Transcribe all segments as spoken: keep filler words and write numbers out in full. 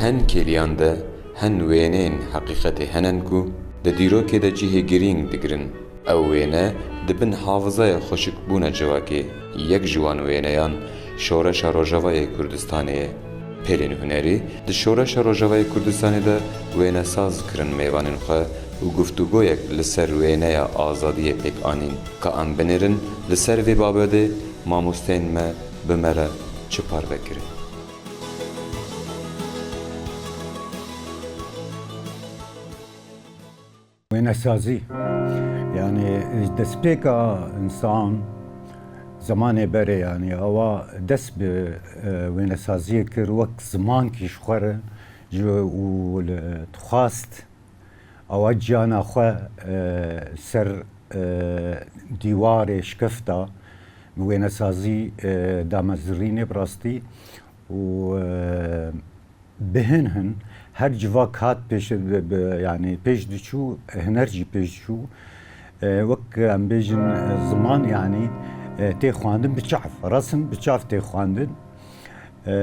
Hin kêliyan de hin wêneyên heqîqetê hene ku di dîrokê de cihê girîng digirin. Ew wêne di bin hafizaya xweşikbûna civakê yek ji wan wêneyan Şoreşa Rojavayê Kurdistanê ye. Pêlên hunerî di Şoreşa Rojavayê Kurdistanê de wênesaz kirin mêvanên xwe û guftûgoyek li ser wêneya azadiyê pêk anîn. Ka em binêrin li ser vê babetê mamosteyên me bi me re çi parve kirin. Wênesazî, yanî destpêka însan zemanê berê, yanî awa dest bi, e, wênesaziyê kir, wek zimankî ji xwe re ji û li dixwast awa ciyana xwe, e, ser, e, dîwarê şikefta bi wênesazî, e, dame zirînê bi rastî û, e, bi hin hin her civak hat pêş, bi, bi, yanî pêş diçû, huner jî pêş diçû. E, wek em bêjin, e, ziman, yanî, e, tê xwendin bi çav, resim bi çav tê xwendin. E, e,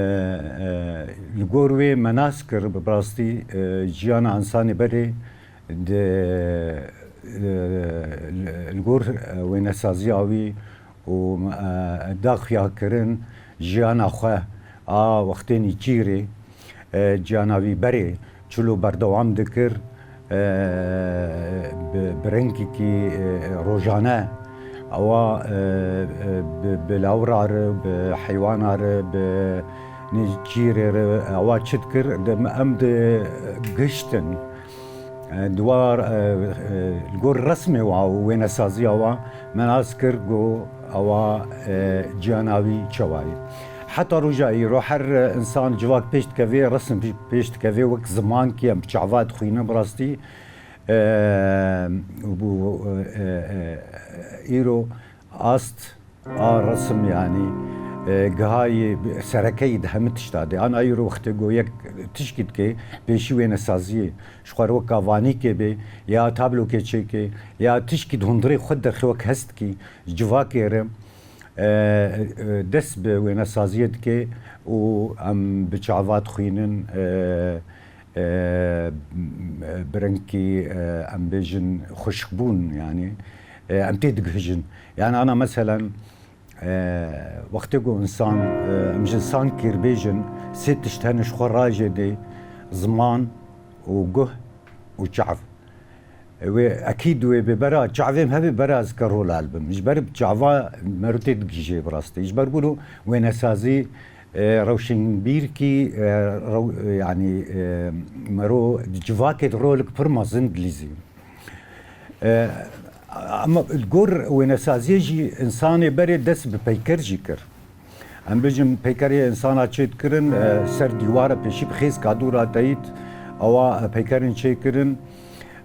li gor wê me nas kir, bi rastî, e, jiyana însanê berê di, e, li gor, e, wênesaziya wî û, e, daxuyakirin jiyana xwe a wextê nîçîrê, e, ciyana wî berê çilo berdewam dikir, e, bi, bi rengekî, e, rojane. Ewa, e, e, bi, bi lawra re, bi heywana re, bi nîçîrê re, ewa çi dikir, di, em digihiştin. E, di war, e, e, li gor resmê wa û wênesaziya wa me nas kir ku ewa, e, ciyana wî çawa ye. Heta roja îro her însan civak pêş dikeve, resim pêş dikeve, wek zimankî em bi çava dixwînin bi rastî. E, bû, e, e, îro ast a resim, yanî, e, gihayê sereke yî di hemî tişta de. Ana îro wextê ku yek tişkî dike, pêşî wênesaziyê, ji xwe re weka vanîkê bê, ya tablokê çêke, ya tişkî di hundirê xwe derxe wek hest dikî, ji civakê re, e, e, dest bi wênesaziyê dike û em bi çava dixwînin, e, e, bi rengkî, e, em bêjin xweşikbûn, yanî, e, em tê digihîjin. Yanî ana meselen, e, wextê ku însan, e, em ji însan kêr bêjin, sê tişt hene ji xwe rajê dê, ziman û guh û çav. Wê ekîd wê bi bera çavêm hebe bera ez ke rol albim. Ji ber çava merûtê digihîje bi rastî. Ji ber ku wênesazî, e, rewşenbîrkî, e, rew-, e, yanî, e, mero di civakê de rolik pir mezin dilîzî. E, ama li gor wênesaziyê jî însanê berê dest bi peyker jî kir. Em bêjin peykerê însana çê dikirin, e, ser dîwara pêşî bi xêzka dû re teyît, ewa, e, peykerên çêkirin,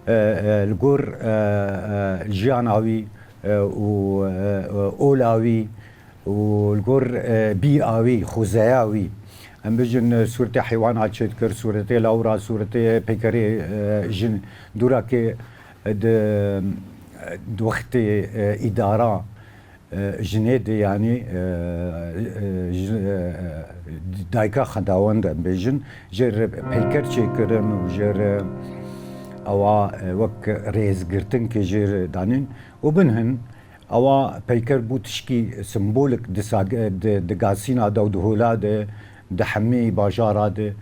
e, e, li gor, e, e, jiyana wî, e, û, e, e, ola wî û li gor, e, bîya wî, xozeya wî. Em bêjin, e, sûretê heywana çê dikir, sûretê lawra, sûretê peykerê, e, jin, dûrakê, e, di, di wextê, e, îdara, e, jinê de, yanî, e, e, ji, e, e, dayika xwedawend em bêjin, jê re peyker çêkirin û jê re ewa, e, wek rêzgirtin ke jê re danîn û bin hin ewa peyker bû tişkî simbolik di sag-, di, di gasîna de û di hola de, di hemî bajara de.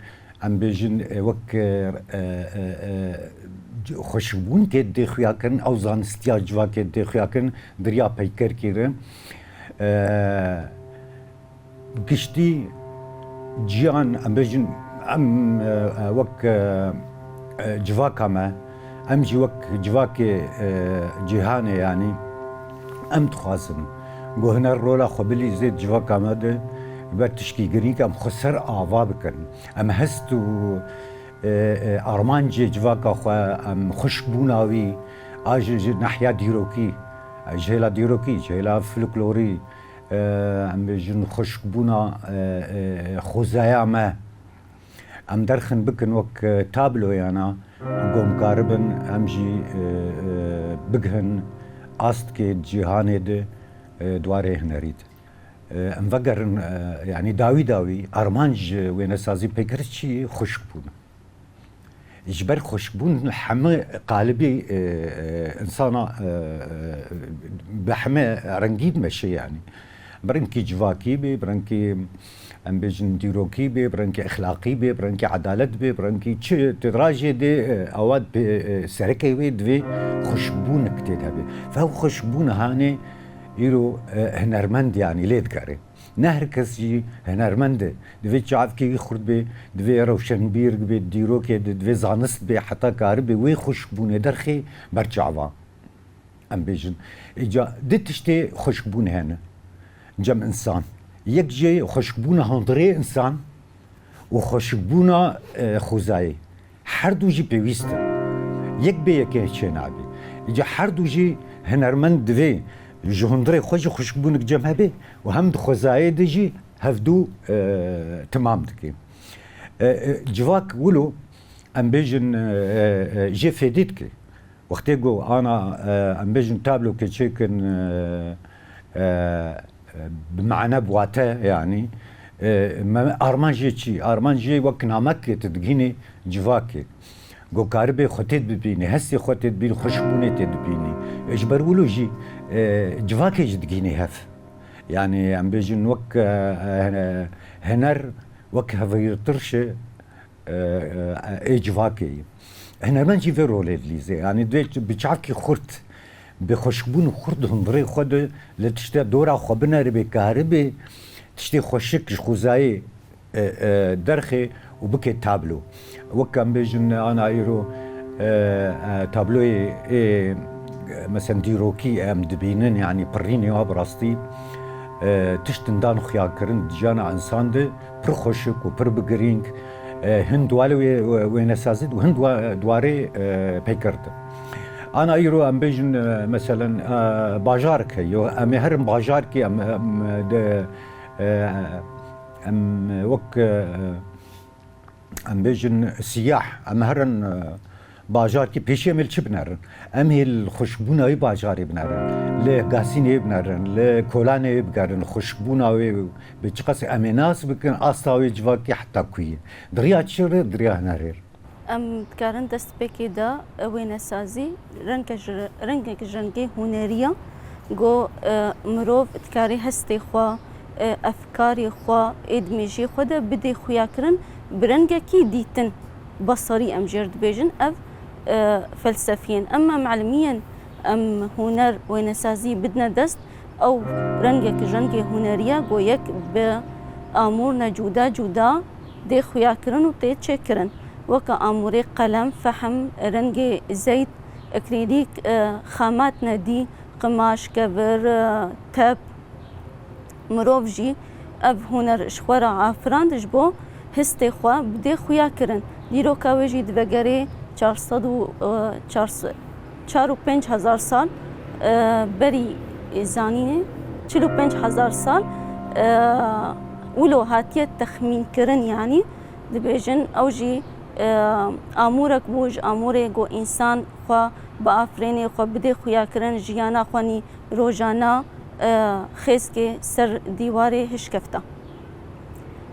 Em bêjin, e, wek, e, e, e, e, xweşikbûnkê dê xuya kirin, ew zanistiya civakê dê xuya kirin, di riya peykerkî re. E, giştî ciyan, em bêjin, em, e, e, wek, e, e, civaka me, em jî wek civakê, e, cîhanê, yanî, em dixwazin ku huner rola xwe bilîzê di civaka me de, ber tişkî girîng em xwe ser ava bikin. Em hest û, e, e, armancê civaka xwe, em xweşikbûna wî, a ji, ji nahiya dîrokî, ji hêla dîrokî, ji hêla folklorî, e, em bêjin xweşikbûna, e, e, xwezaya me, em derxin bikin wek, e, tabloyana, ku em karibin, em jî, e, e, bigihin astkê cîhanê de, e, di warê hunerî de. E, em vegerin, e, yanî dawî dawî armanc wênesazî pêkirî çi ye? Xweşikbûn. Ji ber xweşikbûn hemî qalibî, e, e, insana, e, e, bi hemî rengî dimeşe yanî. Bi rengkî civakî bê, bi rengkî, em bêjin, dîrokî bê, bi rengkî exlaqî bê, bi rengkî edalet bê, bi rengkî çi têdrajê dê, e, awa dibê, e, serekê wê divê xweşikbûnik tê de hebe. Few xweşikbûn hanê îro, e, hunermend yanî lê digere. Ne her kes jî hunermend e. Divê çavkê wî xurt bê, divê rewşenbîr bê, dîrokê di, divê zanist bê, heta karibe wê xweşikbûnê derxê ber çavan. Em bêjin. Îca di tiştê xweşikbûn hene cem însan. Yek jê xweşikbûna hundirê însan û xweşikbûna, e, xwezayê. Her du jî pêwîst in. Yek bê yekê çênabê. Îca her du jî hunermend divê ji hundirê xwe jî xweşikbûnik cem hebe û hem di xwezayê de jî hevdu, e, timam dike. E, e, civak wilo, em bêjin, e, e, e, jê fêdê dike. Wextê ku ana, e, em bêjin tablokê çêkin, e, e, bi mane, bi wate, yanî, e, me, armanc jê çi? Armanc jê wek namekê tu digînî civakê. Ku karibê xwe tê dibînî, hestê xwe tê dibînî, xweşikbûnê tê dibînî. E, ji ber wilo jî, e, civakê jî digînî hev. Yanî em bêjin wek, e, e, huner, wek hevîrtirşê, e, e, ê civakê ye. Hunermend jî vê rolê dilîze. Yanî divê bi çavkî xurt, bi xweşikbûn xurt di hundirê xwe de li tiştê dora xwe binere, bê karibê tiştê xweşik ji xwezayê, e, e, derxê û bike tablo. Wek em bêjin ana îro, e, e, tabloyê ê, e, mesela dîrokî em dibînin, yanî pirînê wa bi rastî, e, tiştin dan xuya kirin di jiyana însan de, pir xweşik û pir bi girîng, e, hin duwarê wê, wê, wênesazî û hin dua-, duwarê, e, peyker de. Ana îro em bêjin, e, meselen, e, bajarek heye, em ê herin bajarkê, em, em, de, e, em wek, e, em bêjin siyah, em herin, e, bajarkî pêşî em ê li çi binerin? Em ê li xweşbûna wî bajarê binerin, li gasînê binerin, li kolanê bigerin, xweşbûna wê bi çiqas em ê nas bikin, asta wê civakî heta ku ye. Di riya çi re? Di riya hunerê re. Em dikarin destpêkê de wênesazî rengek ji, rengek ji rengê hunerî ya, ku, e, mirov dikarê hestê xwe, e, efkarê xwe, ê di mêjiyê xwe de bidê xuyakirin, bi rengekî dîtin, basarî em jê re dibêjin, ev, e, felsefiyên. Emma melimiyên em huner, wênesazî bidine dest, ew rengek ji rengê hunerî ya, ku yek bi amûrne cuda cuda dê xuyakirin û tê çêkirin. Weke amûrê qelem, fehm, rengê zeyd, akrîlîk, e, xamat nedî, qimaş, kevir, e, tep. Mirov jî ev huner ji xwe re afirand ji bo histê xwe bidê xuya kirin. Dîroka wê jî divegerê çar sed û, e, çar sed, çar û pênc hezar sal, e, berî zanînê, çil û pênc hezar sal, e, wilo hatiye texmînkirin, yanî dibêjin ew jî, e, amûrek bû ji amûrê ku însan xwe biafirênê, xwe bidê xuyakirin, jiyana xwe nî rojana, e, xêzkê ser dîwarê hişkefta.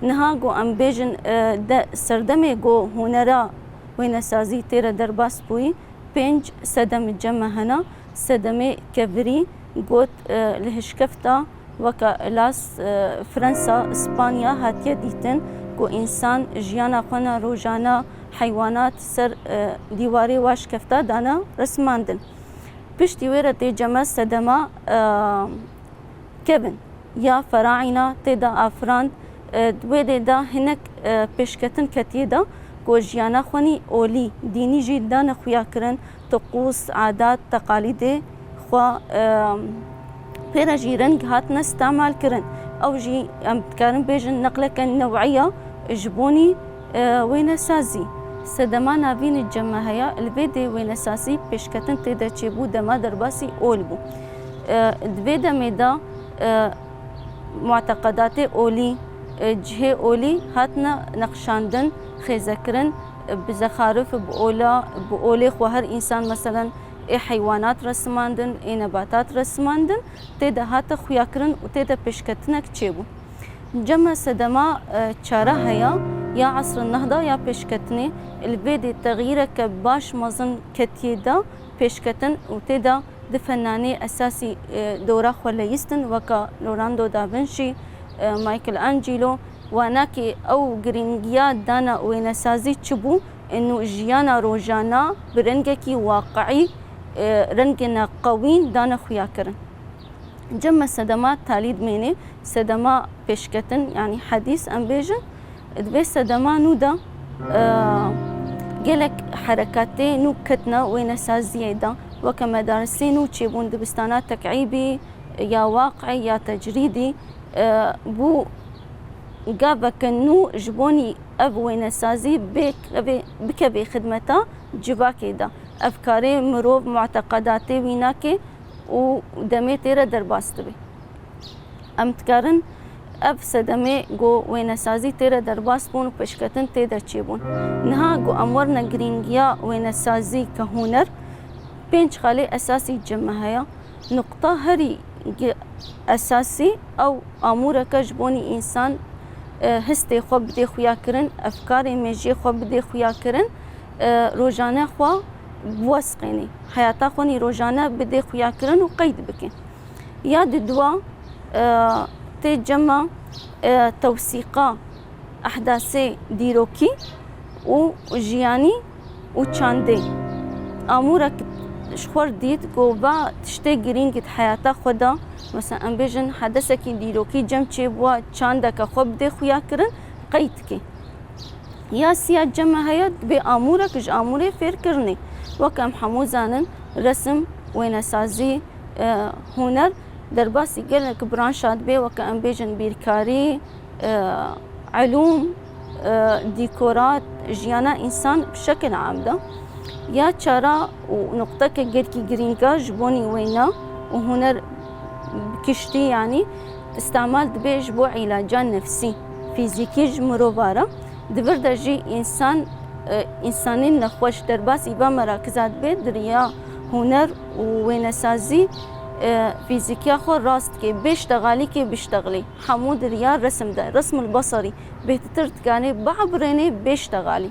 Niha ku em bêjin, e, de serdemê ku hunera wênesazî tê re derbas bûyî, pênc sedem cem me hene. Sedemê kevirî got, e, li hişkefta weke Las, e, Fransa, Spanya hatiye dîtin ku însan jiyana xwe na rojana heywanat ser, e, dîwarê wa şikefta dane resmandin. Piştî wê re tê ceme sedema, e, kevin ya Feraîna tê de afirand, e, di wê dê de hinek, e, pêşketin ketiye de ku jiyana xwe nî olî, dînî jî dane xuya kirin, tiqûs, adat, teqalîdê xwe, e, pê re jî reng hatine îstemalkirin. Ew jî em dikarin bêjin neqleke newî ya ji bonî, e, wênesazî. Sedema navîn cem me heye, li vê dê wênesazî pêşketin tê de çêbû, dema derbasî ol bû. E, di vê demê de, e, muteqedatê olî, e, cihê olî hatine nexşandin, xêzekirin, e, bi zexarif, bi ola, bi olê xwe her însan, meselen, ê heywanat resimandin, ê nebatat resimandin, tê de hate xuyakirin û tê de pêşketinek çêbû. Cem me sedema, e, çara heya ya Esrî Nehda ya pêşketinê, li vê dê texyîreke baş mezin ketiye de pêşketin û tê de du fenanê esasî, e, dora xwe leyistin, weke Leonardo da Vinci, e, Michelangelo, wanakê ew girîngiya dana wênesazî çi bû, û jiyana rojana bi rengekî waqiî, e, rengêne qewîn dane xuyakirin. Cem me sedema talî dimêne, sedema pêşketin, yanî hedîs em bêjin. Di vê sedema nû de, e, gelek herekatê nû ketine wênesaziyê de, weke medarisê nû çêbûn dibistana tekîbî ya waqî ya tecrîdî, e, bû gaveke nû ji bonî ev wênesazî bê-, bikeve xidmeta civakê de. Ev karê mirov muteqedatê wî nake û demê tê re derbas dibe. Em dikarin ev sedemê ku wênesazî tê re derbas bûn û pêşketin tê de çêbûn. Niha ku em werine girîngiya wênesazî ke huner, pênc xalê esasî cem me heye. Nuqta herî gi-, esasî ew amûreke ji bonî însan, e, histê xwe bidê xuya kirin, efkarê mejiyê xwe bidê xuya kirin, e, rojane xwe biwesqênê, heyata xwe nî rojane bidê xuya kirin û qeyd bike. Ya didua, e, tê cema, e, tewsîqa ehdasê dîrokî û jiyanî û çandê. Amûrek ji xwe dît ku va tiştê girîng di heyata xwe de, mesela em bêjin hedesekî dîrokî cem çêbûwa, çandeke xwe bidê xuya kirin, qeyd dike. Ya siya cem me heye, dibê amûrek ji amûrê fêrkirinê. Wek em hemû zanin, resim, wênesazî, e, huner derbasî gelek branşa dibê, weke em bêjin bîrkarî, e, elûm, e, dîkorat, jiyana însan bi şekil am de. Ya çara û nuqteke gelkî girîng e ji bonî wêne û huner bi kiştî, yanî îstemal dibe ji bo îlaca nefsî, fîzîkî ji mirova re. Di vir de jî însan, e, însanên nexweş derbasî va merakiza dibe, di riya huner û wênesazî, e, fîzîkiya xwe rast dike, bê ştexalîkê biştexilê. Hemû di riya resim de, resmul basarî, bêhtir dikane biabirêne bê ştexalî.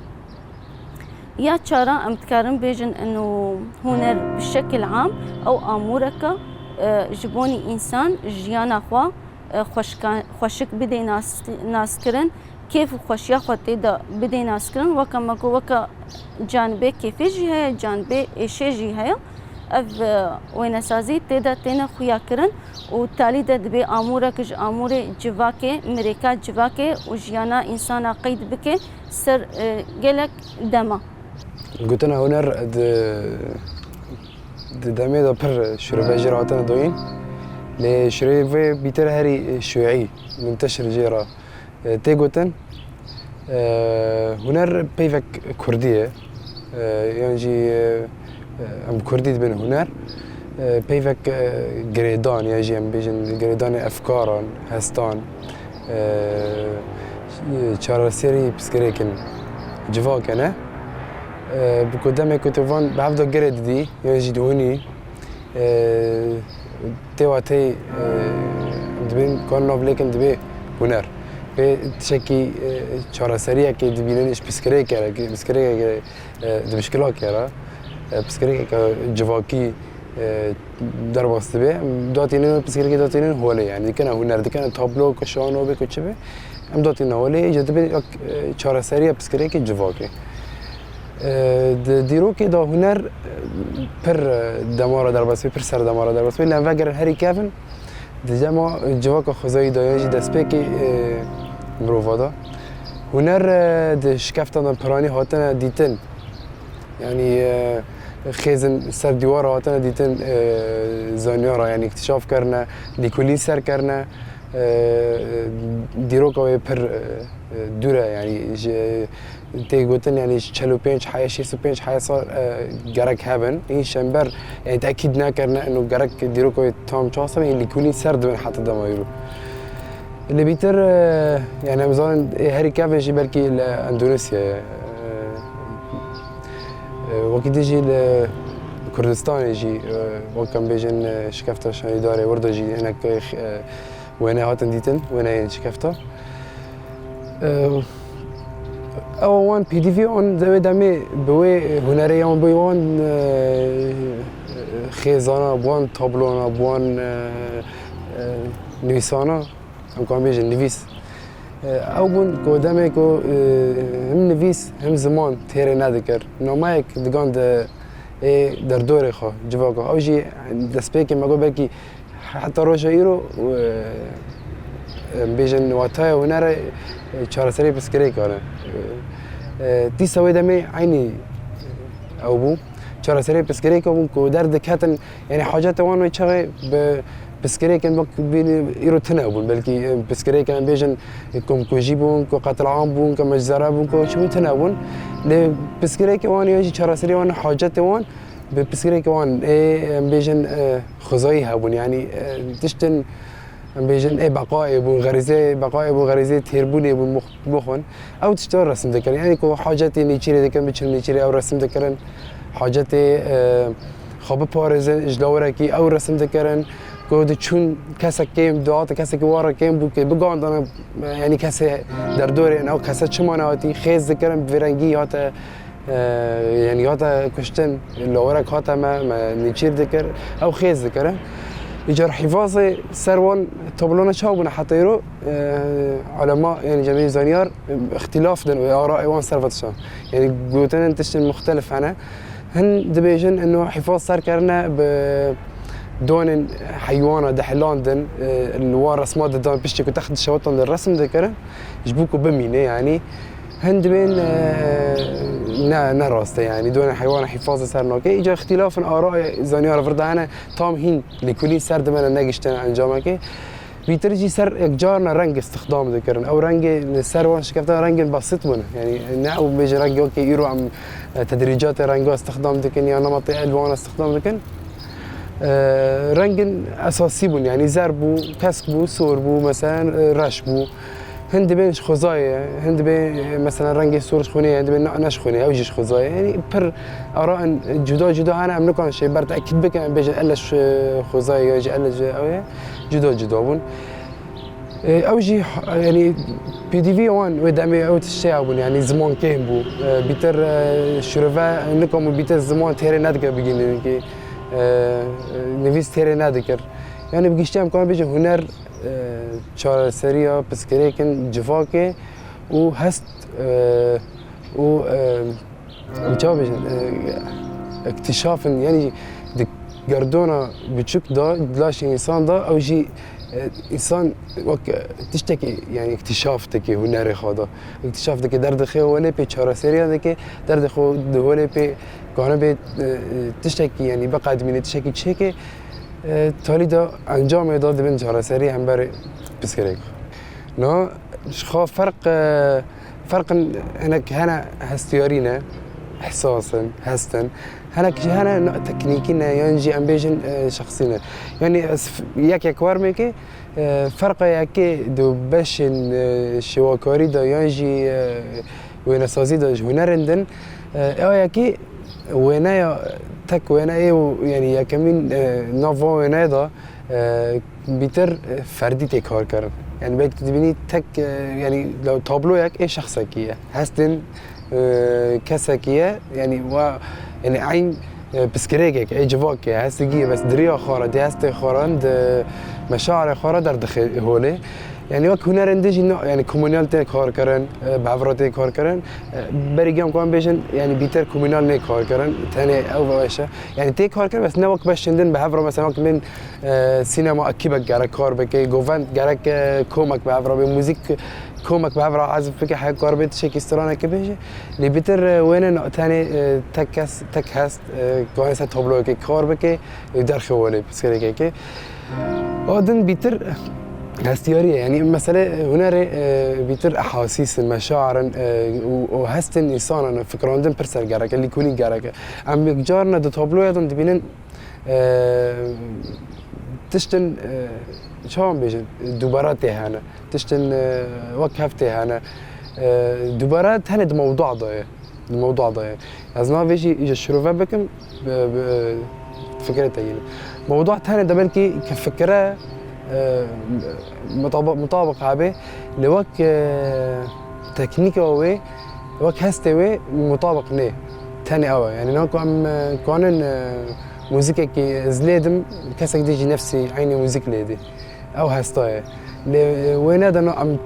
Ya çara em dikarin bêjin ino huner bi şekil am ew amûreke, e, ji bonî însan jiyana xwe, e, xweşka-, xweşik bidê nas-, naskirin, kêf û xweşiya xwe tê de bidê naskirin. Weke me got, weke canibê kêfê jî heye, canibê êşê jî heye. Ev, e, wênesazî tê de têne xuya kirin û talî de dibê amûrek ji amûrê civakê, mirêka civakê û jiyana însana qeyd bike ser, e, gelek dema. Gotina huner di, di demê de pir şirove jê re hatine dayîn. Lê şirê vê bîtir herî şuî, munteşir jê re, e, tê gotin. E, huner peyvek kurdî ye. E, yan jî, e, em bi kurdî dibên huner. E, peyvek, e, girêdan, yan jî em bêjin girêdanê efkaran, hestan, e, çareserî pirsgirêkên civakê ne. E, bi ku demê ku tu van bi hev de girê didî, yan jî dihûnî, e, tê wateyê, e, dibên, karin nav lêkin dibê huner. Pê tiştekî, e, çareseriyekê dibînin ji pirsgirêkê re, pirsgirêkê, e, di bişkilakê re, e, pirsgirêkeke civakî, e, derbas dibe. Em datînin, pirsgirêkê datînin holê, yanî dikene huner, dikene tablo, ku şano be, ku çi be. Em datînin holê, îca dibe wek, e, çareseriya pirsgirêkê civakê. E, di dîrokê de huner, e, pir, e, dema re derbas be, pir ser dema re derbas be. Lê em vegerin herî kevin, di dema civaka xwezayî de, yan jî destpêkê, e, mirova de. Huner, e, di şikeftan de piranî hatine dîtin. Yanî, e, xêzin ser dîwar hatine dîtin, e, zanyara, yanî îktîşaf kirine, lîkolîn ser kirine, e, dîroka wê pir, e, e, dûr e, yanî ji, tê gotin, yanî ji çel û pênc heye, şêst û pênc heye sal, e, gerek hebin. Hîn şember, yanî tekîd nekirine, ino gerek dîroka wê tam çawa sal, yanî lîkolîn ser dibin heta dema îro. Lê bîtir, e, yanî em zanin, ê herî kevin jî belkî li Endonezyayê ye. E, e, wekî din jî li, Kurdistanê jî, e, wek em bêjin, e, şikefta şanîdarê wir de jî hinek, e, wêne hatin dîtin, wêneyên şikefta. E, ew wan P D V an di wê demê bi wê hunerê yan bi wan, e, xêzana, bi wan tablona, bi wan, e, e, nivîsana, em kan bêjin nivîs. E, ew bûn ku demê ku, e, him nivîs, him ziman têrê nedikir. Namayek digand ê derdorê xwe, civaka. Ew jî destpêkê me got belkî heta roja îro, e, em bêjin wataya hunere, e, çareserê pirsgirêkan e. E, dîsa wê demê eynî ew bû. Çareserê pirsgirêka bûn ku derdiketin, yanî hacetê wan wê çaxê bi pirsgirêkên wek bînî îro tune bûn. Belkî, e, pirsgirêkên em bêjin, e, komkujî bûn, ku qetilam bûn, ku meczere bûn, ku çi bûn tune bûn. Lê pirsgirêkê wan yan jî çareserê wan, hacetê wan bi pirsgirêkê wan ê, em bêjin, e, xwezayî hebûn. Yanî, e, tiştin, em bêjin, ê beqayê bûn, xerîzê beqayê bûn, xerîzê têrbûnê bûn, mux-, bixwin. Ew tişta resim dikirin. Yanî ku hacetê nêçîrê dikin, biçin nêçîrê ew resim dikirin. Hacetê, e, xwe biparêzin, ji lawirekî ew resim dikirin. Ku diçûn kesek kêm, dihatin kesekî wan re kêm bû, ku bigandana, e, yanî kesê derdorê, ew kese çima nehatî, xêz dikirin, bi vê rengî hate, e, yanî hate kuştin, lawirek hate me, me nêçîr dikir, ew xêz dikirin. Îcar hîfazê ser wan tablona çawa bûne heta îro, e, elema, yanî cemê zaniyar, îxtîlaf din wê arayê wan ser vê tiştan. Yanî gotinên tiştên muxtelif hene. Hin dibêjin ino hîfaz ser kirine bi donên heywana dihilandin, e, li wan resma didan piştî ku text dişewitan di resim dikirin, ji bo ku bimîne, yanî hin dibên, e, ne, ne rast e, yanî donên heywana hîfazê ser nake. Îcar îxtîlafin arayê zaniyar vir de hene, tam hîn lêkolîn ser dimene negiştine encamekê. Bîtir jî ser yekcarna reng îstixdam dikirin. Ew rengê li ser wan şikeftan rengên basit bûn. Yanî ne ew bêje rengê wekî îro em, e, tedrîcatê renga îstixdam dikin ya nemetê elwana îstixdam dikin. E, rengên esasî bûn. Yanî zer bû, kesk bû, sor bû, meselen, e, reş bû. Hin dibên ji xwezayê, hin dibên, e, meselen rengê sor ji xwînê ye, hin dibên ne, ne ji xwînê, ew jî ji xwezayê. Yanî pir arayên cuda cuda hene, em nikan şê ber tekîd bikin, em bêjin ele ji xwezayê ya jî ele ji ew ye. Cuda cuda bûn. E, ew jî, yanî, P D V wan wê demê ew tiştê hebûn, yanî ziman kêm bû. E, bîtir, e, şirove nikan bû, bîtir ziman têrê nedikir bigihînin, ki, e, nivîs têrê nedikir. Yanî bi giştî em karin bêjin huner, e, çareseriya pirsgirêkên civakê û hest, e, û, e, Em çawa bêjin, e, iktîşafin, yanî di gerdona biçûk de, di laşê însan de, ew jî, e, însan wek, e, tiştekî, yanî iktîşaf dike hunerê xwe de. Îktîşaf dike derdê xwe holê pê çareseriya dike, derdê xwe di holê pê kane bê, e, e, tiştekî, yanî biqedimîne, tiştekî çêke, e, talî de encamê de dibin çareserî hemberê pirsgirêk. Na, ji xwe ferq, e, Ferqin hinek hene hestiyarî ne, ihsas in, hest in. Hinek jî hene na-, teknîkî ne, yan jî em bêjin, e, şexsî ne. Yanî ez f-, yek yek wermêkê, e, ferqa yekê di beşên, e, şêwakarî de yan jî, e, wênesazî de ji hunerên din, e, ew yekî wêneya, tek wêne ê û, yanî yekemîn, e, nav van wêneyê de, e, Bîtir, e, ferdî tê kar kirin. Yanî belkî tu dibînî tek, e, yanî tabloyek ê şexsekî ye. Hestên, e, kesekî ye. Yanî wa, yanî eyn, e, pirsgirêkek, ê civakê ye. Hestigî ye, bes di riya xwe re, di hestê xwe re, di meşarê xwe re derdixe holê. Yanî wek hunerên din jî na, yanî komunal tê kar kirin, e, bi hev re tê kar kirin. E, berî gem ku em bêjin, yanî bîtir komunal nê kar kirin, tenê ew ve weş e. Yanî tê kar kirin, bes ne wek beşên din bi hev re, mesela wek bên E, sînema ekîbek gerek kar bike, govend gerek, e, komek bi hev re bê, muzîk komek bi hev re ezif bike, heye kar bê tiştekî stranekê bêje. Lê bîtir, e, wêne na-, tenê, e, tek kes, tek hest, e, ku ser tabloyekê kar bike, e, derxê holê pirsgirêkekê. A din bîtir hestiyarî ye. Yanî mesele hunerê, e, bîtir ehasîs in, meşair in, e, û, û hestên însanan, fikrandin pir ser gerek e, lîkolîn gerek e. Em yek carna di tabloya din dibînin, E, tiştin, e, çawa bêjin, dubara tê hene. Tiştin, e, wek hev tê hene. E, dubara tenê di mewdua de ye. Mewdua da ye. Ez navê jî îja şirove bikim, bi, bi fikirê te yî. Mewdua tenê de belkî ke fikire, e, mutaba-, mutabiq hebe, lê wek, e, teknîka wê, wek hestê wê mutabiq nê. Tenê ew e. Yanî, na ku em, e, kanin, e, muzîkekî ez lê dim, kesek dî jî nefsî eynî muzîk lê dî. Ew hesta ye. Lê, e, wê ne de na em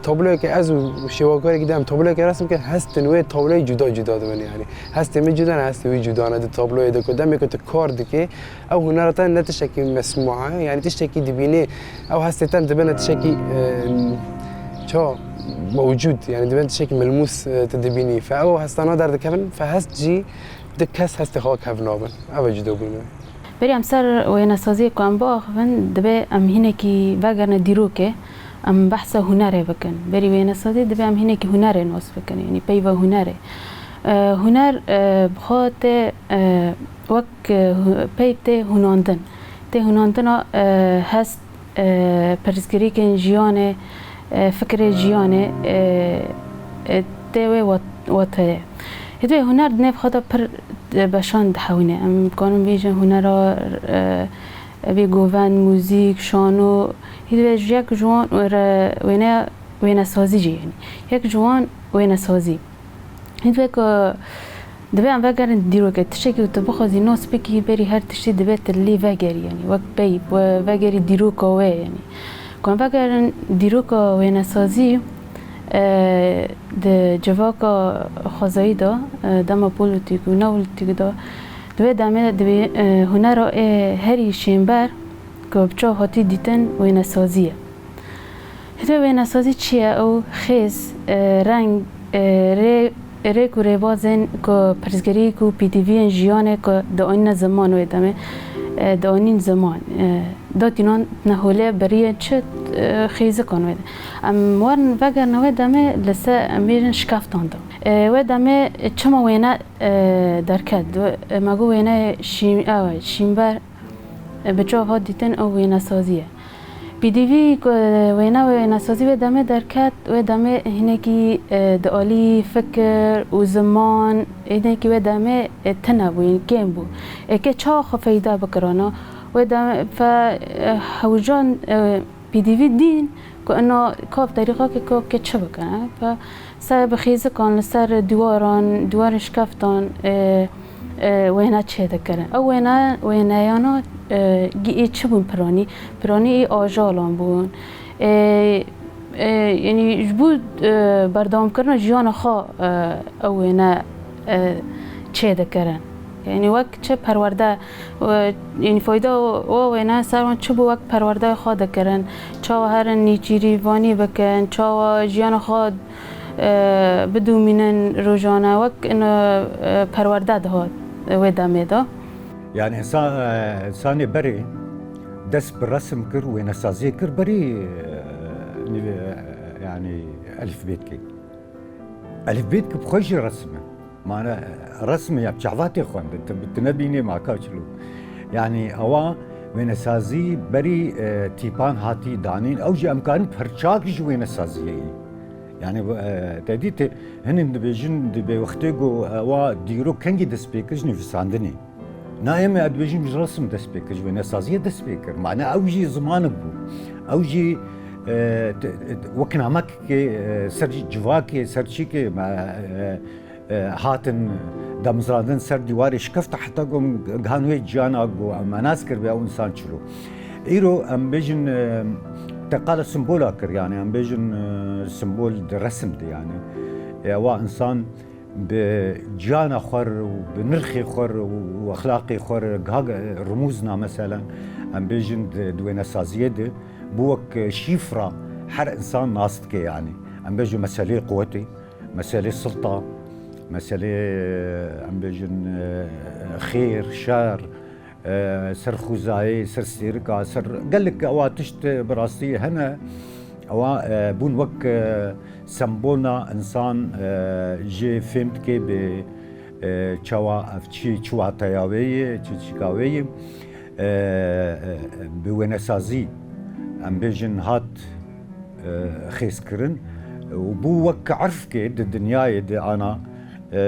tabloyeke ez û şêwakarekî de em tabloyeke resim kin, hestin wê tabloyê cuda cuda dibin yanî. Hestê min cuda ne, hestê wî cuda ne di tabloyê de ku demê ku tu kar dikê, ew hunera te ne tiştekî mesmûa ye, yanî tiştekî dibînê, ew hestê te dibine tiştekî, e, ça mewcûd, yanî dibin tiştekî milmûs, e, tu dibînî. Fe ew hestana derdikevin, fe hest jî di kes hestê xwe kevn nabin. Ev e cudabûnê. Berî em ser wênesaziyê ku em biaxivin, dibe em hinekî vegerine dîrokê, em behsa hunerê bikin. Berî wênesazî dibe em hinekî hunerê nas bikin, yanî peyva hunerê. E, huner, e, bi xwe tê, e, wek, e, hu-, pey tê hunandin. Tê hunandina, e, hest, e, pirsgirêkên jiyanê, e, fikrê jiyanê, e, e, tê wê wat-, wateyê. Hêdî wê huner di nêv xwe de pir, e, beşan dihewîne. Em dikarin bêjin hunera, e, bê govend, muzîk, şano. Hêdî wê ji yek ji wan wêre-, wêne-, wênesazî jî, yanî. Yek ji wan wênesazî. Hîn wek, e, divê em vegerin dîrokê, tiştekî ku tu bixwazî nas bikî, berî her tiştî divê tu lê vegerî, yanî wek peyv, we vegerî dîroka wê, yanî. Ku em vegerin dîroka wênesazî, e, di civaka xwezayî de, e, dema polîtîk û neolîtîk de, di wê demê divê, e, hunera ê herî şênber ku bi çav hatî dîtin wênesazî ye. Hêdî wênesazî çi ye? Ew xêz, e, reng, e, rê-, rêk û rêbazên ku pirsgirêk û pêdiviyên jiyanê ku dianîne ziman wê demê, e, dianîn ziman. E, datînan ne holê beriyên çi, e, xêzikan wê de. Em werin vegerine wê demê li ser em bêjin şikeftan de. E, wê demê çima wêne, e, derket? E, me got wêne şîn-, ew e, şînber, e, bi çav hat dîtin ew wênesazî ye. Pêdivî ku wêne, wênesazî wê demê derket, wê demê hinekî, e, di alî fikir û ziman, hinekî wê demê, e, tune bû, yên kêm bû. Êkê çawa xwe feyda bikirana, wê demê fe, e, hewcan, e, pêdivî dîn ku ina kav terîqakê kav ke çi bikene. Fe ser bi xêzikan li ser dîwaran, dîwarên şikeftan, e, e, wêne çêdikirin. Ew wêne, wêneyana, e, gi-, ê çi bûn piranî? Piranî ê ajalan bûn. E, e, yanî ji bo, e, berdewamkirina jiyana xwe, e, ew wêne, e, çêdikirin. Yanî wek çi perwerde, e, yanî fayda o, o wêne ser wan çi bû wek perwerdeyê xwe dikirin? Çawa herin nêçîrîvanî bikin? Çawa jiyana xwe e, bidomînin rojane wek ino, e, perwerde dihat wê demê de. Yani insan, e, insanê berê dest bi resim kir, wênesaziyê kir berî, e, nîve, e, yani elifbêtkê. Elifbêtk bi xwe jî resim e. Mane, e, resim e ya bi çavatê xwendin, tu, tu nebînê maka çilo. Yani ewa wênesazî berî, e, tîpan hatî danîn, ew jî em karin perçak ji wênesaziyê yî. Yani, e, te dît, hinên dibêjin, di bê wextê ku ewa dîrok kengî dest pê kir ji nivîsandinê. Na em ê dibêjin ji resim dest pê kir, ji wênesaziyê dest pê kir. Mane ew jî zimanek bû. Ew jî, e, t-, t-, wek namekê, e, ser civakê, ser çîkê, me, e, e, hatin damizrandin ser dîwarê şikefta heta ku em gihan wê ciyana ku em nas kir bê ew insan çilo. Îro em bêjin, e, te qala simbola kir, yani em bêjin, e, simbol di resim de yani. E, wa insan bi ciyana xwe re û bi nirxê xwe re û exlaqê xwe re giha, e, rumûzna meselen em bêjin di, di wênesaziyê de bû wek şîfra her insan nas dike yani. Em bêjin meseleyê quwetê, meselê silta, meselê, em bêjin, e, xêr, şer, e, ser xwezayê, ser stêrika, ser gelek ewa tişt bi rastî hene. Ewa, e, bûn wek, e, sembolna insan, e, jê fêm dike bi, e, çawa ev çi, çi wateya wê ye, çi çîka wê ye. E, e, bi wênesazî, em bêjin hat, e, xêzkirin û bû wek irfkê di dinyayê de ana, e, e,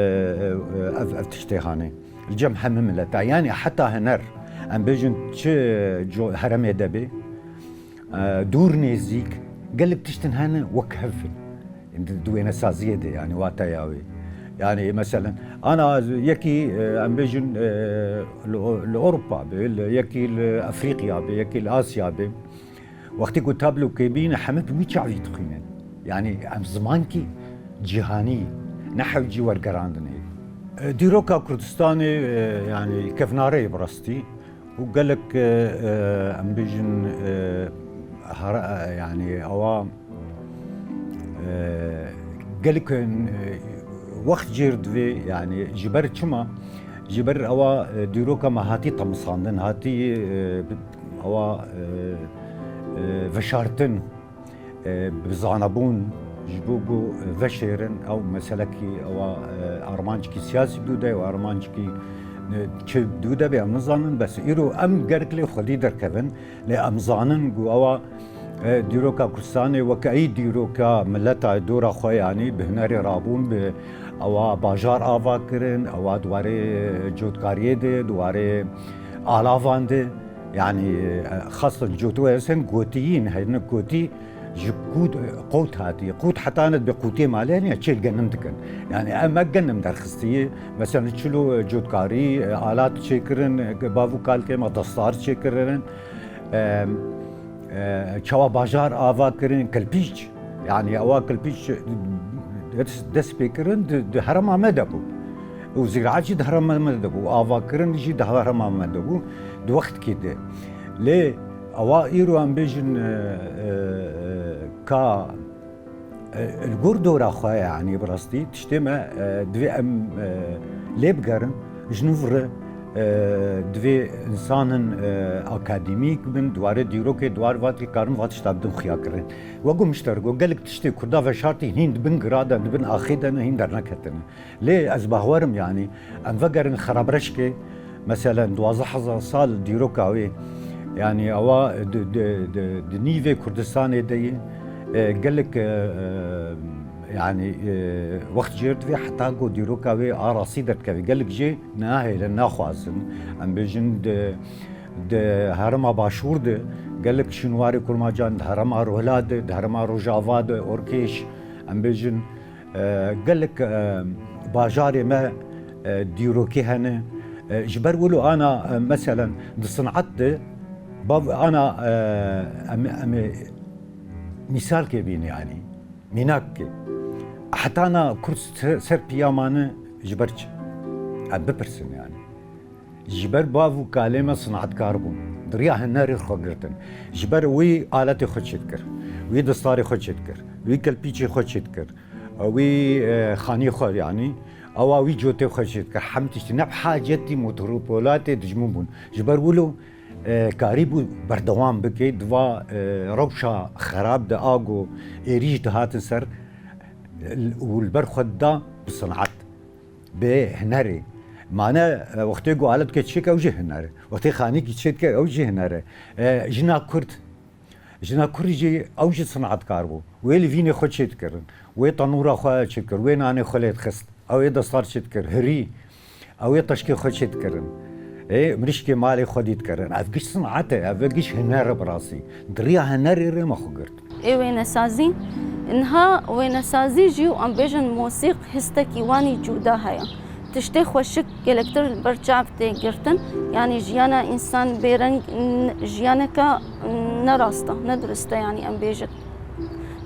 ev, ev tiştê hanê. Li cem hemî mileta, yanî heta huner, em bêjin çi co-, heremê de bê, e, dûr nêzîk, gelek tiştin hene wek hev in. Di, di wênesaziyê de, yanî, wateya wê. Yanî, meselen, ana yekî, e, em bêjin, e, li, li Ewropa be, li, yekî li Efrîqya be, yekî li Asya be. Wextê ku tablo kê bîne, heme bi wî çavî dixwînin. Yanî, em zimankî cîhanî, ne hewcî wergerandinê. E, dîroka Kurdistanê, e, yanî, kevnare ye bi rastî. û gelek, e, e, em bêjin, e, hara-, e, yanî ewa, e, gelek, e, wext jêr divê, yanî ji ber çima? Ji ber ewa, e, dîroka me hatî temisandin, hatî, e, bi-, ewa, e, e, veşartin. E, bi zanebûn ji bo ku veşêrin, ew meselekî ewa, e, armancekî siyasî dû de, ew armancekî, e, çi dû de be, em nizanin, bes îro em gerek lê xwedî derkevin, lê em zanin ku ewa, e, dîroka Kurdistanê weke ey dîroka mileta dora xwe, yanî bi hunerê rabûn, bi ewa bajar ava kirin, ewa di warê cotkariyê de, di warê alavan de, yanî, e, xastin cotû esin gotiyîn, hene gotî ji qût, qût hatî. Qût heta ne dibe qûtê malê, hene çêl genim dikin. Yanî, em me genim derxistiyê. Mesela, çilo, e, cotkarî, e, alat çêkirin, e, bav û kalkê me destar çêkirin. E, e, çawa bajar ava kirin, kilpîç. Yanî ewa kilpîç dest, dest pê kirin di, di herêma me de bû. Û zîraet jî di herêma me de bû. Avakirin jî di herêma me de bû. Di wextkî de. Lê ewa îro em bêjin, e, e, e, ka, e, li gor dora xwe, yanî bi rastî tiştê me, e, divê em, e, lê bigerin. Ji nû re, e, divê insanin, e, akademîk bin, di warê dîrokê, di warê vatî karin va tişta bidin xuya kirin. Wek ku mişter got, gelek tiştê Kurda veşartî hîn di bin gira de, di bin axê de ne, hîn derneketine. Lê ez bawer im, yanî, em vegerin xerabreşkê, meselen, duwazdeh hezar sal dîroka wê, yanî, ewa di, di, di, di nîvê Kurdistanê de ye, e, gelek, e, e, yanî, e, wext jêr divê heta ku dîroka wê a rastî derkeve. Gelek jê nahêlin, naxwazin. Em bêjin di, di herêma Başûr de, gelek şûnwarê kurmacan, di herêma Rihla de, di herêma Rojava de, Orkêş, em bêjin, e, gelek, e, bajarê me, e, dîrokî hene. E, ji ber wilo ana, e, meselen, di sinat de, bav ana, e, em, em ê mîsalkê bîne, yanî, mînakê. Heta na Kurd ser, ser piya mane ji ber çi? Em bipirsin, yanî. Ji ber bav û kalê me sinatkar bûn. Di riya hunerê xwe girtin. Ji ber wî aletê xwe çêdikir. Wî distarê xwe çêdikir. Wî kelpîçê xwe çêdikir. Wî, e, xanî xwe, yanî, ewa wî cotê xwe çêdikir. Hem tiştî ne bi hacetî metropolatê dijmin bûn. Ji ber wilo, e, karîbû berdewam bike, di va, e, rewşa xerab de a ku êrîş dihatin ser, e, û li ber xwe dida bi sinat. Bi hunerê. Mane, e, wextê ku alet ke çêke ew jî huner e. Wextê xanîkî çêdike ew jî huner e. E, jina Kurd. Jina Kurd jî ew jî sinatkar bû. Wê livînê xwe çêdikirin. Wê tenûra xwe çêdikir. Wê nanê xwe lê dixist. Ew ê destar çêdikir. Hirî. Ew ê teşkê xwe çêdikirin. Ê mirîşkê malê xwe dî dikirin. Ev giş sinat e. Ev giş huner e bi rastî. Di riya hunerê re me xwe girt. Ê wênesazî. Niha wênesazî jî û em bêjin mosîq histekî wanî cuda heye. Tiştê xweşik gelektir li ber çav tê girtin. Yanî jiyana însan bêreng n-, jiyaneke nerast e, ne dirust e, yanî em bêjin.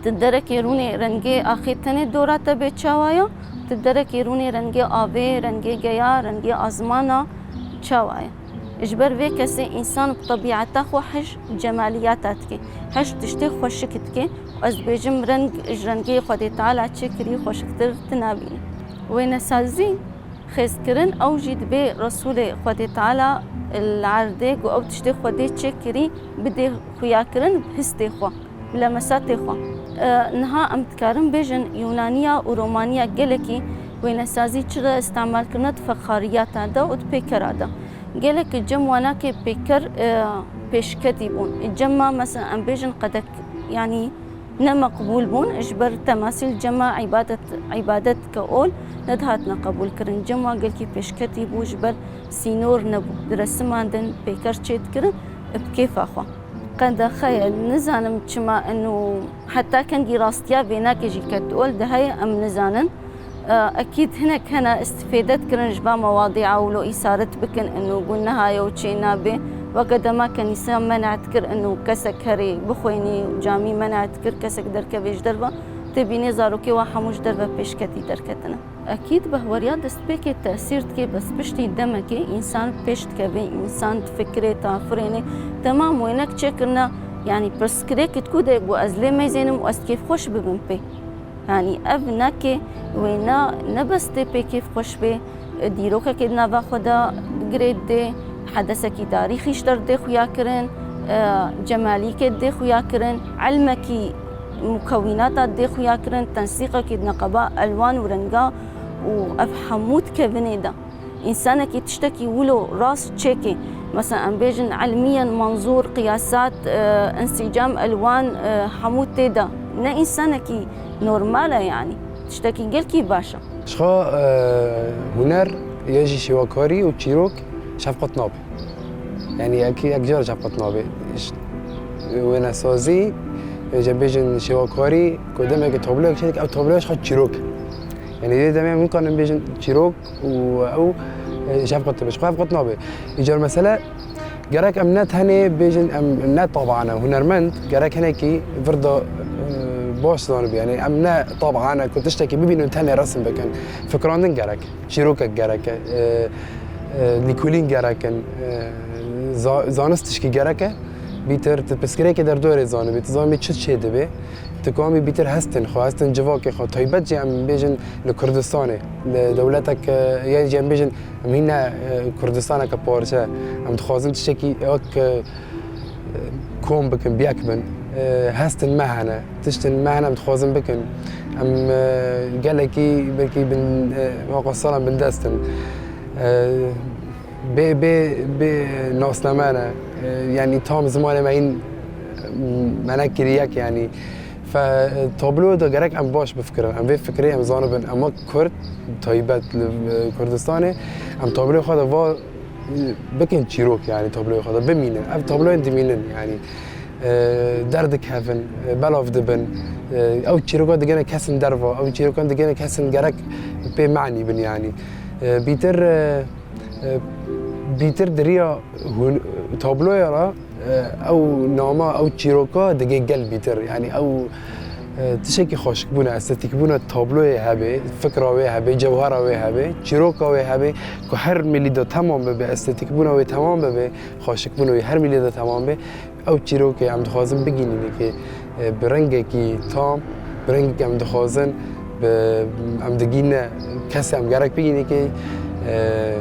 Ti derekê rûnê rengê axê tenê dora te bê çawa ye? Ti derekê rûnê rengê avê, rengê geya, rengê azmana çawa ye? Ji ber vê kesê însan bi tebîeta xwe hej cemaliyata dike, hej tiştê xweşik dike û ez dibêjim reng ji rengê Xwedê Teala çêkirî xweşiktir tu nabînî. Wênesazî, xêzkirin ew jî dibê Resûlê Xwedê Teala li erdê ku ew tiştê Xwedê çêkirî bidê xuyakirin bi histê xwe. Bilemesatê xwe. E, niha em dikarin bêjin Yûnaniya û Romaniya gelekî wênesazî çi re îstemal kirine di fexariyata de û di pêkera de. Gelek cem wanakê pêker, e, pêşketî bûn. Cema mesela em bêjin qedek, yanî Ne meqbûl bûn, ji ber temasîl cema îbadet, îbadetke ol nedihatine qebûlkirin. Cem wan gelkî pêşketî bû, ji ber sînor nebû. Di resiman din pêker çêdikirin, bi kêfa xwe. Qedexe ye, nizanim çima eno heta kengî rastiya vênakê jî ket ol de heye, em nizanin. Ekîd hinek hene îstifêde dikirin ji va mewadîa wilo îsaret bikin, ino gunneha ye û çê nabe. Weke dema kenîsa men'a dikir, ino kesek herê bixwênî û camî men'a dikir, kesek derkevê ji derve, tê bînê zarokê wa hemû ji derve pêşketî derketine. Ekîd behweriya destpêkê tesîr dike, bes piştî demekê însan pêş dikeve, însan difikirê, tafirênê, temam wênek çêkirine, yanî pirsgirêkê diku de ku ez lê meyzênim û ez kêfxweş bibim pê. Yanî ev nekê wêna ne bes tê pê kêfxweş bê, dîrokekê di nava xwe de girê didê, hedesekî tarîxî ji der dê xuya kirin, e, cemalîkê dê xuya kirin, elmekî mukewînata dê xuya kirin, tensîqekî di neqeba elwan û renga û ev hemû di kevinê de. Însanekî tiştekî wilo rast çêkê, mesela em bêjin elmiyen menzûr, qiyasat, e, însîcam, elwan, e, hemû tê de. Ne însanekî normal e yanî. Tiştekî gelkî baş e. Ji xwe, e, huner ye jî şêwekarî û çîrok şefqet nabe. Yanî yek, yek car şefqet nabe. Ş-, wênesazî, e, em bêjin şêwekarî, ku demeke tabloyek çêdike, ew tabloya ji xwe çîrok e. Yanî vê demê em nikarin bêjin çîrok û ew, e, şefqet dibe. Ji xwe şefqet nabe. Îcar mesele gerek em ne tenê bêjin em ne tabane hunermend, gerek hinekî vir de, e, baş zanibe. Yanî em ne tabane ku tiştekî bibînin tenê resim bikin. Fikirandin gerek, çîrokek gerek e, e, e, lîkolîn gerek in, e, za-, zanist tişkî gerek e. Bîtir tu pirsgirêkê derdorê zanibî, tu zanibî çi çêdibe. Tu kanibî bîtir hestin xwe, hestin civakê xwe, taybet jî em bêjin li Kurdistanê, li dewletek, e, yê jî em bêjin em hîne, e, Kurdistaneke parçe, em dixwazin tiştekî wek, e, kom bikin, bi yek bin. E, hestin me hene, tiştin me hene em dixwazin bikin. Em, e, gelekî belkî bin, e, weka salan bindest in. E, bê, bê, bê nasname ne. E, yanî tam zimanê me hîn me nekirî yek yanî. Fe, tabloyê de gerek em baş bifikirin. Em vê fikirê em zanibin. Em wek Kurd, taybet li, e, Kurdistanê, em tabloyê xwe de va, e, bikin çîrok, yanî tabloyê xwe de bimînin. Ev tabloyên dimînin, yanî, e, derdikevin, e, belav dibin. E, ew çîroka digene kesin derva, ew çîrokan digene kesin gerek pê manî bin, yanî. E, bîtir, e, e, bîtir di riya hûn-, tabloya re, e, ew nama, ew çîroka digê gel bîtir. Yanî ew, e, tiştekî xweşikbûn e, estetîkbûna tabloyê hebe, fikra wê hebe, cewhera wê hebe, çîroka wê hebe, ku her milî de temam bibe, estetîkbûna wê temam bibe, xweşikbûna wê her milî de temam be. Ew çîrokê em dixwazin bigihînînê kê, e, bi rengekî tam, bi rengekî em dixwazin, bi, em digihîne kesê em gerek bigihînê kê, e,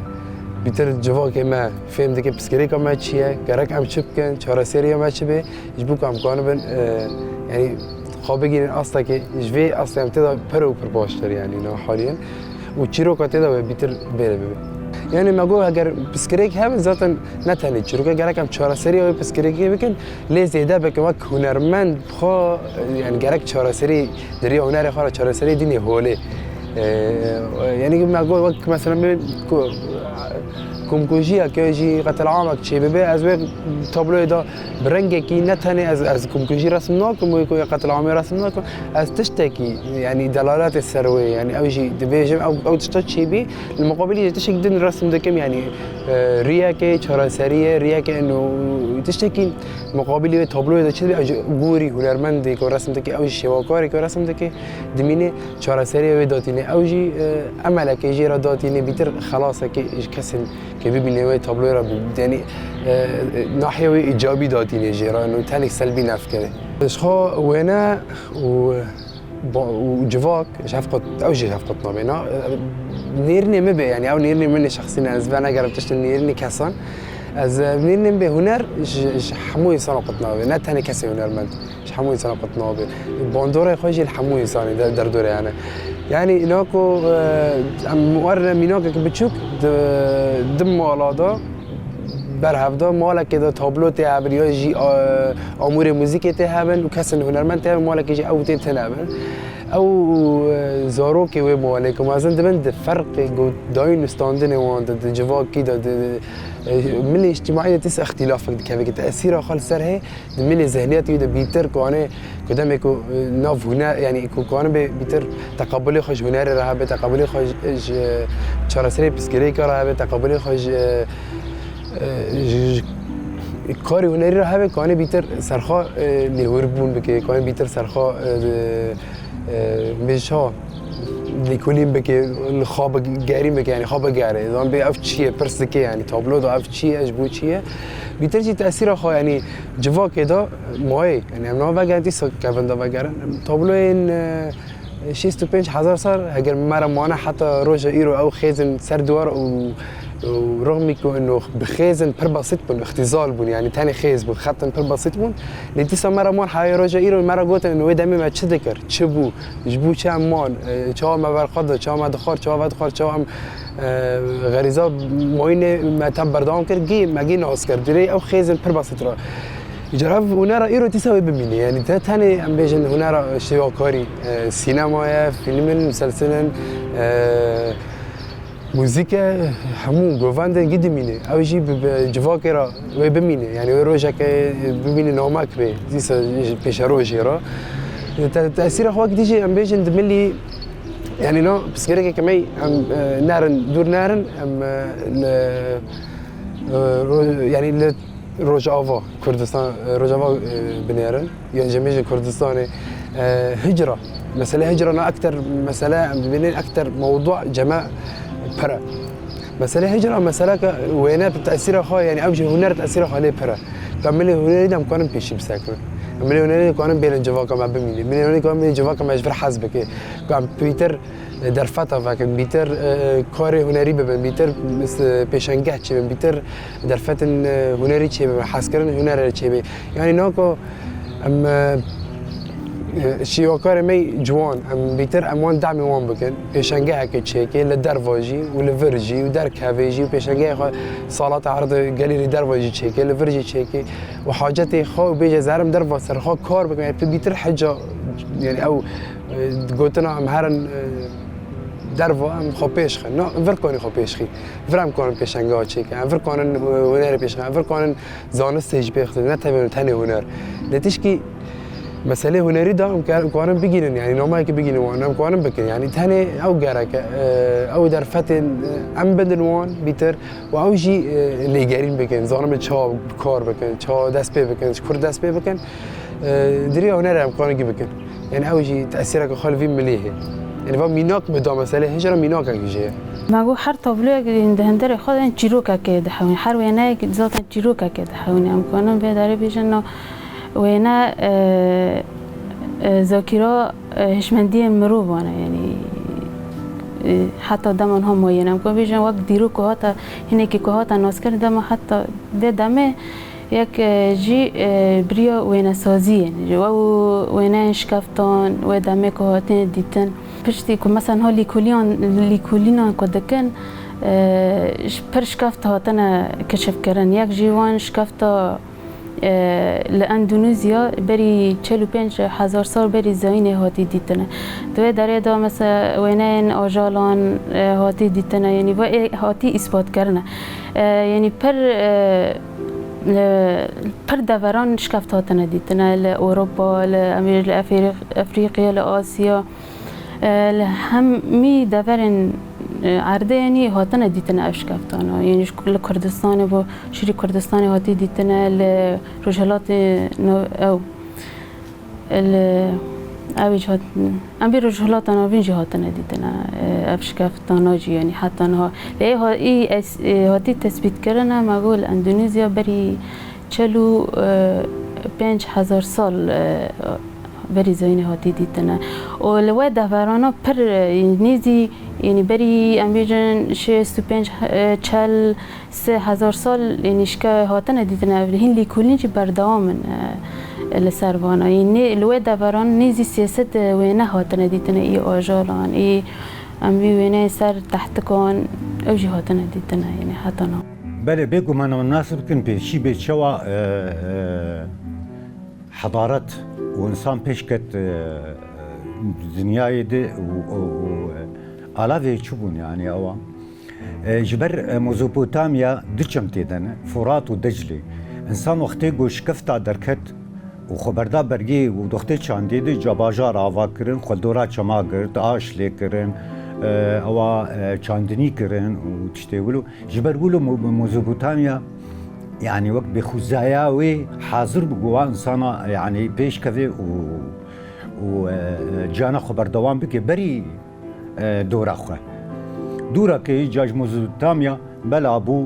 bîtir civakê me fêm dike pirsgirêka me çi ye, gerek em çi bikin, çareseriya me çi be, ji bo ku em kanibin, e, yanî xwe bigihînin astekê, ji vê astê em tê de pir û pir baştir, yanî niha halî ye. Û çîroka tê de wê bîtir bêre bibe. Yanî me got, eger pirsgirêk hebe, zaten ne tenê çîroka, gerek em çareseriya wê pirsgirêkê bikin, lê zêde bikin wek hunermend xwe, yanî gerek çareserî di riya hunerê xwe re çareserî dînê holê. Ee, yanî me got, wek mesela min ku, komkujiyeke jî qetilamek çê bibe, ez wê tabloyê de bi rengekî ne tenê ez, ez komkujî resim nakim, wê ku qetilamê resim nakim, ez tiştekî, yanî delaletê ser wê, yanî ew jî dibêjim, ew, ew tişta çêbî, li muqabilî jî tiştek din resim dikim, yanî, e, riyekê çareseriyê, riyekê eno tiştekî muqabilî wê tabloyê de çi dibe, ew jî gorî hunermendê ku resim dike, ew jî şêwekarê ku resim dike, dimîne çareseriyê wê datîne. Ew jî, e, emelekê jê re datîne, bîtir xelasekê ji kesên Kê bibîne wê tabloyê re bi-, yanî, e, e, nahiyê wê îcabî datînê jê re, û tenik selbî nefikirê. Ji xwe wêne û, bo-, û civak, şefqet, ew jî şefqet nabê. Na, e, nêrînê min bê, yanî ew nêrînê min ê şexsî ne, ez venegerim tiştên nêrînê kesan. Ez, e, nêrînê min bê huner ji, ji hemû însanan qut nabê, ne tenê kesê hunermend. Ji hemû însanan qut nabê. Bandorê xwe jî li hemû însanê de-, derdorê hene. Yanî, îna ku, e, em werine mînakeke biçûk di, di mala de, Ber hevda malekê de tablo tê hebin ya jî, e, amûrê muzîkê tê hebin û kesên hunermend tê hebin, malekê jî ew tê tune bin. Ew, e, zarokê wê malê ku mezin dibin di ferqê ku dayîn û standinê wan de, di civakî de, di, e, milê îctîmaî de tîs îxtîlafek dikeve, ki tesîra xwe li ser hê di milê zihniyetê wî de bîtir, ku anê ku demê ku, e, nav huner, yanî ku, ku anê bê bîtir teqebulê xwe ji hunerê re hebe, teqebulê xwe ji, ji çareserê pirsgirêka re hebe, teqebulê xwe ji, e, e, ji, ji karê hunerî re hebe, ku anê bîtir serxwe, e, lêhûrbûn bike, ku anê bîtir serxwe, e, di, e, bêje çawa, lêkolîn bike, li xwe bigerîn bike, yanî xwe bigere. Zan bê ev çi ye, pirs dike, yanî tablo da ev çi ye, ji bo çi ye. Bîtir jî tesîra xwe, yanî civakê da mayê. Yanî em niha vegerin, dîsa kevin da vegerin. Tabloyên, e, şêst û pênc hezar sal, heger me re mane heta roja îro ew xêzin ser dîwar û, û rixmî ku ino bixêzin pir besît bûn, îxtîzal bûn, yanî tenê xêz bûn, xetin pir besît bûn. Lê dîsa me re man heyê roja îro me re gotin, wê demê me çi dikir, çi bû, ji bo çi em man, e, çawa me berxwe da, çawa me dixwar, çawa vedixwar, çawa em, e, xerîza mayînê me tem berdewam kir, gî me gî nas kir. Dirê ew xêzin pir besît re. Îcar ev hunera îro dîsa wê bimîne. Yanî te tenê em bêjin hunera şêwakarî, e, sînema ye, fîlm in, muselsil in, e, muzîk e, hemû govendên gî dimîne. Ew jî bi, bi civakê re wê bimîne. Yanî wê rojeke bimîne namek bê. Dîsa ji pêşerojê re. Te-, tesîra xwe dî jî em bêjin di milî, yanî no pirsgirêkeke me em, e, nerin, dûr nerin, em, e, li, e, ro-, yanî li Rojava Kurdistan, e, Rojava, e, binêrin, yan jî em bêjin Kurdistanê, e, hicra. Mesele hicra na ekter mesele, em dibînin ekter mewdu ceme pir e. Mesele hicra, meseleke wêne bi tesîra xwe, yanî ew jî huner tesîra xwe lê pir e. Ka milê hunerî de em karin pêşî bisekirin. Em milê hunerî de karin bêrin civaka me bimîne. Milê hunerî karin bêrin civaka me ji vir hez bike. Ka em pîtir derfeta vekin, bîtir, e, karê hunerî bibin, bîtir, e, pêşengeh çêbin, bîtir derfetên, e, hunerî çêbin, hezkirin hunerê çêbê. Yanî nako em, e, e, şîwakarê me ciwan, em bîtir em wan demê wan bikin. Pêşengeheke çêkê li derva jî û li vir jî û derkevê jî û pêşengehê xwe salata erdê gelî li derva jî çêkê, li vir jî çêkê û hacetê xwe û bêje zerim derva ser xwe kar bikim. Yanî tu bîtir heca, yanî ew, e, gotina em herin, e, derva em xwe pêş xin. Na, vir konî xwe pêş xî. Vir em konin pêşengeha çêkin. Em vir konin, e, hunerê pêş xin. Em vir konin zanistê jî pêx din. Ne tevê tenê huner. Lê tişkî meselê hunerî da em kar-, em karin bigînin. Yanî namayekî bigînin wan. Em karin bikin. Yanî tenê ew gerek e. E, ew derfetên, e, em bidin wan bîtir. Û ew jî, e, lêgerîn bikin. Zanibin çawa kar bikin, çawa dest pê bikin, ji kur dest pê bikin. E, di riya hunerê em karin gî bikin. Yanî ew jî tesîreke xwe li vî milî hê. Yanî va mînak bi da meselê hijra mînakek jê ye. Me got her tabloyek di hunderê xwe de çîrokekê dihewîne. Her wêneyek zaten çîrokekê dihewîne. Em karin vê derê bêjin no wêne, e, e, zakîra, e, hişmendiyên mirovan e. Yanî, e, heta dema niha mayî ne. Em karin bêjin wek dîrok ku hata, hinekî ku hata naskirin dema heta vê demê Yek, e, jî, e, bi riya wênesaziyê, ji we û wêneyên şikeftan, wê demê ku hatine dîtin. Piştî ku mesela niha lîkolîyan, lîkolînan ku dikin, e, ji pir şikeft hatine keşifkirin. Yek jî wan şikefta, e, li Endonezya berî çil û pênc hezar sal berî zayînê hatî dîtine. Di wê derê de mesela wêneyên ajalan, e, hatî dîtine, yanî ve ê hatî îspatkirine. E, yanî pir, e, Li pir deveran şikeft hatine dîtine, li Ewropa, li Amerî-, li Efrî-, Efrîqya, li Asya, e, li hemî deverên, e, erdê, yanî hatine dîtine ev şikeftana. Yanî ji, li Kurdistanê bo, şûrî Kurdistanê hatî dîtine, li Rojhilatê no-, ew, Li, ew jî hat-, em vê Rojhilata Navîn jî hatine dîtine, e, ev şikeftana jî, yanî heta niha. Lê ê ha-, î es-, e, hatî tesbîtkirine, me got li Endonezya berî çil û, e, pênc hezar sal, e, berî zayînê hatî dîtine. Û li wê deverana pir, e, nêzî, yanî berî em bêjin şêst û pênc, e, çil, Sê hezar sal, yanî şike hatine dîtine, ev hîn lîkolîn jî berdewam in, e, li ser vana. Yanî nê-, li wê deveran nêzî sê sed wêne hatine dîtine, î ajalan, î em vî wêneyên ser tehtikan, ew jî hatine dîtine, yanî heta niha. Belê, bêguman em nas bikin pêşî bê çawa, e, e, hedaret û insan pêş ket, e, e, dinyayê de û, û, û, e, alavê çi bûn, yani, ewa. E, ji ber, e, Mezopotamya du çem tê de ne, Furat û Declê. Însan wextê ku şikefta derket û xwe berda bergê û wextê çandê de ca bajar ava kirin, xwe dora çema girt, aş lê kirin, e, ewa, e, çandinî kirin û tiştê wilo. Ji ber wilo Mo-, Mezopotamya, yani, wek bêxuzaya wê hazir bû ku wa insana, yani, pêş keve û, û, e, e, ciyana xwe berdewam bike. Berî e, dora xwe. Dora ke îca ji Mezopotamya bela bû,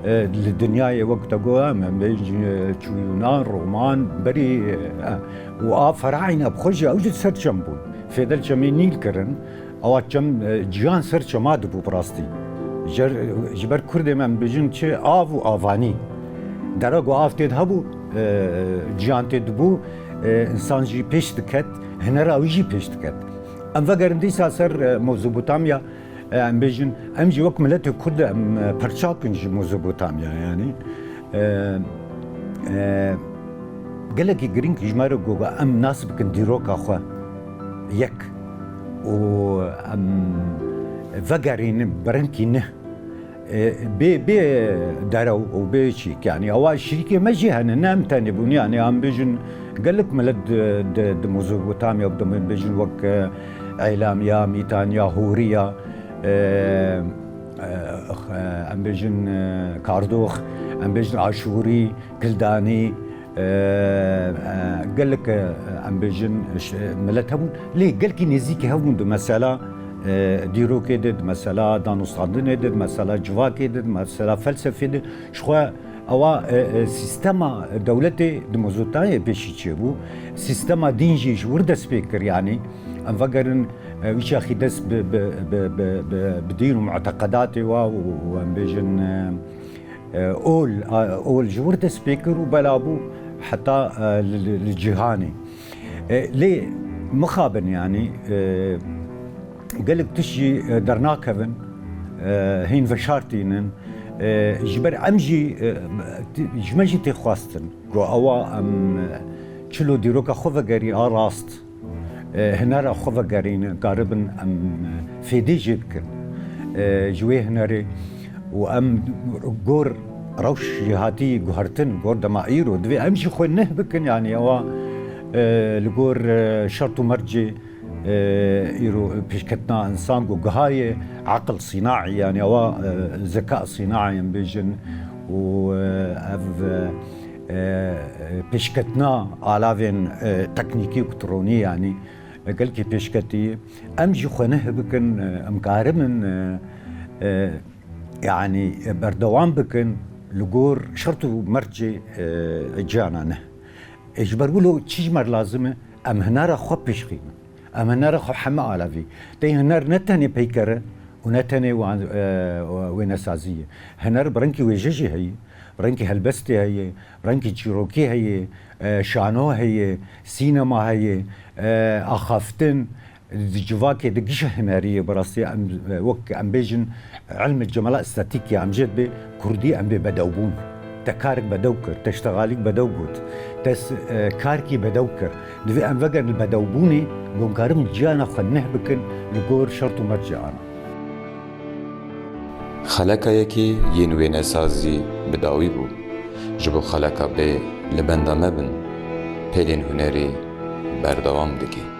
e, li dinyayê wek te got, em, em bêjin, e, çû Yunan, Roman, berî, e, e, û a Feraîne bi xwe jî ew jî ser çem bûn. Fêdel çemê Nîl kirin, ewa çem, e, ciyan ser çema dibû bi rastî. Jer-, ji ber Kurdê me em bêjin çi av û avanî. Dera ku av tê de hebû, e, ciyan tê dibû, e, însan jî pêş diket, hinera wî jî pêş diket. Em vegerin dîsa ser, e, Mezopotamya, e, em bêjin, em jî wek miletê Kurd em, e, perçak in ji Mezopotamya, yani. E, e, gelekî girîng ji me re ku em nas bikin dîroka xwe yek û em vegerînin bi rengkî neh. E, bê, bê derew û bê çîk, yani, ewa şirîkê me jî hene, ne em tenê bûn, yani, em bêjin, gelek milet di, di, di Mezopotamya, di, bêjin, wek, e, Eylamiya, Mîtaniya, Hûriya, e, e, em bêjin, e, Kardox, em bêjin Aşûrî, Kildanî, e, e, gelek, e, em bêjin, ş-, milet hebûn. Lê gelkî nêzîkî hebûn di mesela, e, dîrokê de, di mesela danûstandinê de, di mesela civakê de, di mesela felsefê de. Ji xwe ewa, e, e, sîstema dewletê di Mozotayê pêşî çêbû. Sîstema dîn jî ji wir dest pê kir, yanî. Em vegerin, e, wî çaxî dest bi, bi, bi, bi, bi, bi dîn û muteqedatê wa û, û em bêjin, e, e, ol, a, ol ji wir dest pê kir û bela bû heta, e, li, li, li cîhanê. E, lê mixabin, yanî, e, gelek tişt jî, e, dernakevin, e, hîn veşartînin. E, ji ber em jî, e, ti-, ji me jî tê xwestin ku ewa em, e, çilo dîroka xwe vegerî a rast. E, hinera xwe vegerînin, karibin em, e, fêdê jê bikin, e, ji wê hinerê û em gor rewş jê hatî guhertin, gor dema îro, divê em jî xwe neh bikin, yanî ewa, e, li gor, e, şert û mercê, e, îro pêşketina însan ku gihayê aqil sînaî, yanî ewa, e, zeka sînaî em bêjin û, e, ev, e, e, pêşketina alavên, e, teknîkî û tronî, yanî, e, gelkî pêşketî. Em jî xwe neh bikin, e, em karibin, e, e, yanî, e, berdewam bikin li gor şert û mercê, e, ciyana ne. E, ji ber wilo çi ji me re lazim e? Em hinara xwe pêşxînin. Em hinara xwe heme alavî. Tê hiner ne tenê peyker e û ne tenê wan-, e, wênesazî ye. Hiner bi rengkî wêje jî heye, bi rengkî helbestê heye, rengkî çîrokê heye, e, şano heye, sînema heye, e, axaftin, di civakê de gişa hunerî ye, bi rastî em, e, wek em bêjin, ilmê cemala estetîk ya em jê dibê kurdî em bê bedewbûn. Te karek bedew kir, te ştexalîk bedew got, te s-, e, karkî bedew kir. Divê em vegerin li bedewbûnê, ku em karin ciyana xwe neh bikin li gor şert û mercê ana. Xeleka yekê yên wênesazî bi dawî bû. Ji bo xeleka bê li benda me bin, pêlên hunerê berdewam dike.